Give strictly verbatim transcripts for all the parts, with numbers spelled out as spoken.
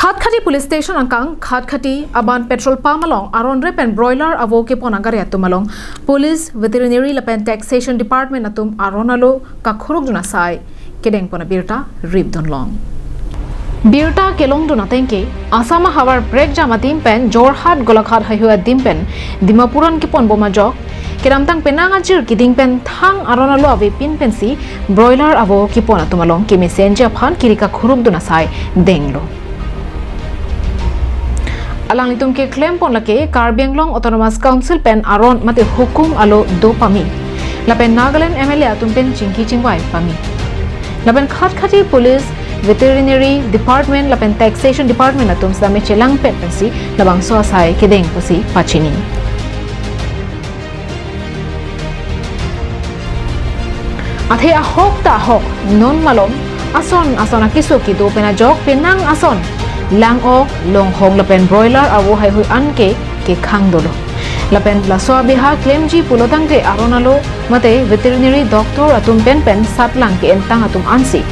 Khatkhati Police Station angkang Khatkhati aban petrol pump along aron re pen broiler avo kepon agari atum along Police, Veterinary lapen Taxation Department atum aron alo kakhuruk dun asai kedeng pon abirta rip dun long. Birta kelong dun ateng ke Assam ahavar brekjam adim pen Jorhat Golaghat haihui adim pen Dimapur an kepon bom ajok kedamtang penang ajir kiding pen thang aron alo avepin pensi broiler avo kepon atum along kemesen ji aphan kiri kakhuruk dun asai denglo. Alanglitum keklem pon lake Karbi Anglong Autonomous Council pen aron mate hukum alo do pame lapen Nagaland M L A atum pen chingki chingvai pame. Lapen Khatkhati Police, Veterinary Department lapen Taxation Department atum sitame chelangpet pensi labangso asai kedeng pusi pachini. Athe ahok ta ahok, non malom ason ason akeso kedo pen ajok penang ason lang-ok, longhong lapen broiler avo haihui an ke kekhang dolo. Lapen laso abeha klemji pulo tangte aron alo mate veterinary doctor atum pen pen satlang ke-entang atum ansi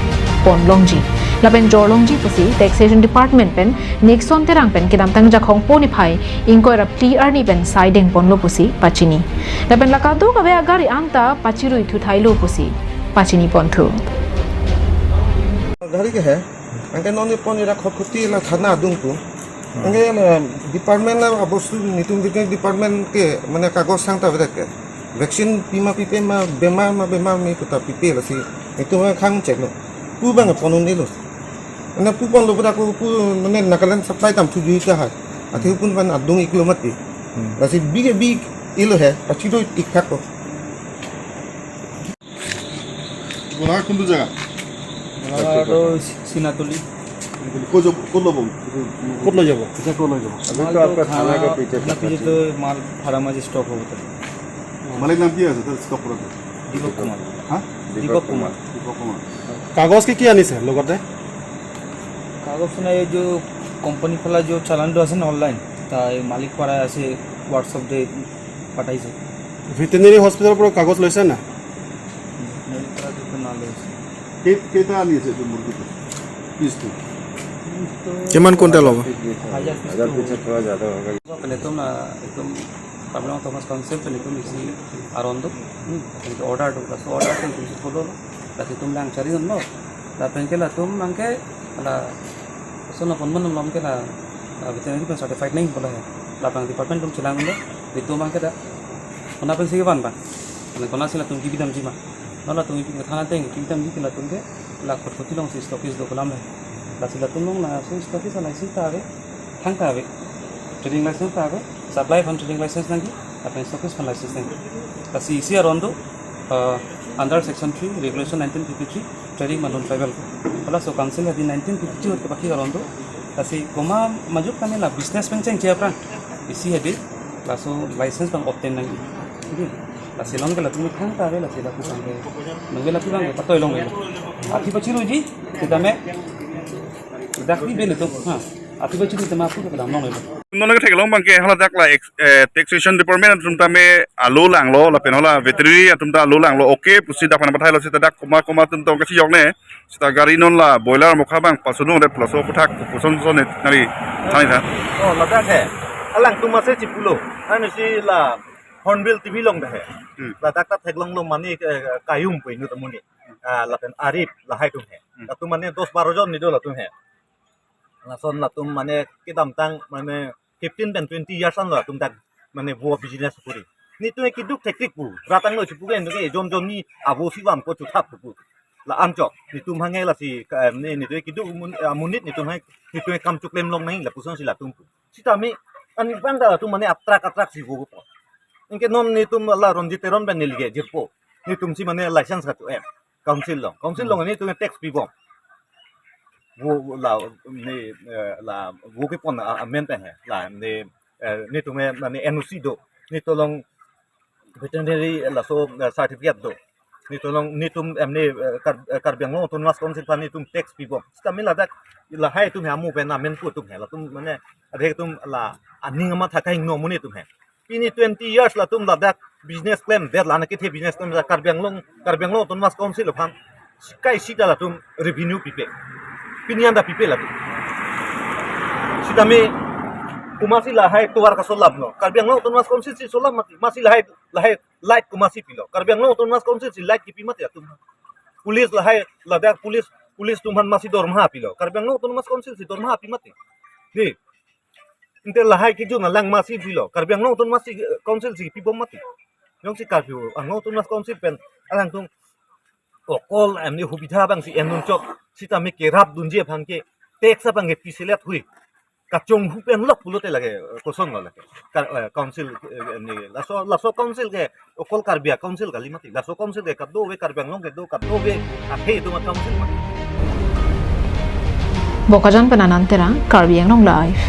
pon longji lapen jor longji pusi Taxation Department pen Nixon Terang pen kedamtang Jakhong po niphai ingkoi ra phli arni pen sai deng ponlo pusi pachini. Lapen la kadokave agari anta pachirui thuthailo pusi pachini ponthu. Gari ke hai, anke non ni pon ira Khatkhati la thana adung tu. Anke la department la abostu nitum bikin department ke mane kagos sang ta vedak ke. Vaccine pima pipe ma bemar ma bemar me puta pipe lasi. Itu ma khang check lo. Pu bang pon un-elo. Mane pu ponlo pada ko pu mane Nagaland supply tam thuju ita hai. Athe pun pan adung iklo mati. Lasi big big ilo hai. Pachirui thik thak ko. Golaghat কোনটো জেগা? গোলাঘাট আৰু চিনাতলি। ক'ত যাব, ক'ত ল'ব? ক'ত লৈ যাব? এতিয়া ক'ত লৈ যাব? अभी तो आपका थाना का पीछे खाना पीछे तो माल फार्म में स्टॉक होता है। मालिक नाम क्या है सर, स्टॉक करा था? दीपक कुमार। हाँ? दीपक कुमार। दीपक कुमार। কাগজ কি কি আনিছে লগতে? কাগজ নাই, এই যে কোম্পানী ফালে যে চালানটো আছে না অনলাইন, তাই মালিক পাৰা আছে WhatsApp দে পঠাইছে। ভেটেৰিনেৰী হস্পিটেলৰ পৰা কাগজ লৈছে না? ভেটেৰিনেৰী পৰা দুখন না লৈছে। কেই-, কেইটা আনি আছে এইটো মুৰ্গীটো? পিচটো? পিচটো কিমান কুইণ্টেল হ'ব? হাজাৰ পিচটো হ'ব। Pele tum na, tum Karbi Anglong Autonomous Council pele tum isi aron do, hmm, tum order do, laso order tum tum follow lo, laso tum lang chari lo, lapen ke latum mangke la, so na pon man lom ke la, la veterinary pen certified nang pula hai, labang department tum chelang lo, itum mangke da, kona pensi kevan ba, kona si latum kibidam ji ma, non latum ipi thana teng kibidam ji ke latum ke, la Khatkhati alongsi stockist do kolam hai, lasi latum along na so stockist license ta ave. Thangta ave, trading license ta ave, supply aphan trading license nangji, lapen stockist aphan license nangji. Lasi isi aron do, uh, under section three, regulation nineteen fifty-three, trading manun tribal. Halaso council hadi nineteen fifty-three ahut kepaki aron do. Lasi komat majok kami la business pen chengche aphrang isi hadi laso license pen obtain nangji. Lasi along ke latum thangta ave, lasi lapu bang ke, nungge lapu bang ke patoi long ke. Athi pachiruji, sitame dak ni beli tu, ha. Athi pachiruji tema apu ke kedam long ke. Non ke theklong bang ke hala dak la ex-, eh, taxation department atum tame alo langlo, lapen hala veterinary atum ta alo langlo. Okay, pusi dak aphan pathailo sita dak koma koma atum tong kachijok ne. Sita gari non la boiler mokha bang pasunung det laso aputhak puson son ne nari thani tha. Oh, ladak hai. Alangtum ase chipulo. Anu si la Hornbill T V along dak hai. Hmm. Ladak ta theklonglo mane, eh, Kayum pu inut amonit. Ah, lapen Arif lahai atum hai. Hmm. Latum mane dos baro jon ni do latum hai. Lason latum mane kedamtang mane fifteen pen twenty years an lo latum dak mane vo business kuri. Netum ke keduk thektik pu. Ratang lo chipu ke netum ke jon jon ni avo si vam ko chuthap pu. La anchot netum hanghe lasi ka, ne, netum ke keduk mun-, ah, monit netum hanghe netum ke kam chuklem long nang lapuson si latum pu. Sitame ani bang ta latum mane atrak atrak si vo ko. Anke non netum la Ronjit Teron pen neli ke jirpo. Netum si mane license katu em. Council along. Council along netum tax pibom. Vo, vo la, ne, eh, la, vo kepon a, amen pen hai. La, ne, eh, netum ke mane N O C do. Netum along veterinary laso, eh, certificate do. Netum along, netum, em, ne, eh, Kar-, eh, Karbi Anglong Autonomous Council aphan netum tax pibom. Sitame ladak lahai atum hai amu pen amen pu atum hai. Latum mane, adhe atum la aning amatha kahingno amonit atum hai. Pini twenty years latum ladak business klemdet la na kethe business klemdet Karbi Anglong, Karbi Anglong Autonomous Council aphan. Kai sita latum revenue pipe. Pini anda pipe latum. Sitame komatsi lahai tovar kasolam lo? Karbi Anglong Autonomous Council si solam mati. Masi lahai, lahai light komatsi pilo? Karbi Anglong Autonomous Council si light kipi mati atum? Police lahai, ladak police, police atum aphan masi dormaha pilo? Karbi Anglong Autonomous Council si dormaha pi mati? Di. Ante lahai kejun alang masi pilo? Karbi Anglong Autonomous Council si pibom mati? Jongsi Karbi Anglong Autonomous Council pen alangtum okol emni hubidha abang si en-un chok, sitame kerap dunji aphan ke tax abang ke piselet hui, kachonghu pen lok pulote lake, eh, koson lo lake. Ka-, eh, council, eh, emni laso, laso council ke okol Karbi a-council kali mati. Laso council ke kadokave Karbi Anglong kedo, kadokave akhei atum a-council mati. Bokajan pen Anand Terang, Karbi Anglong Live.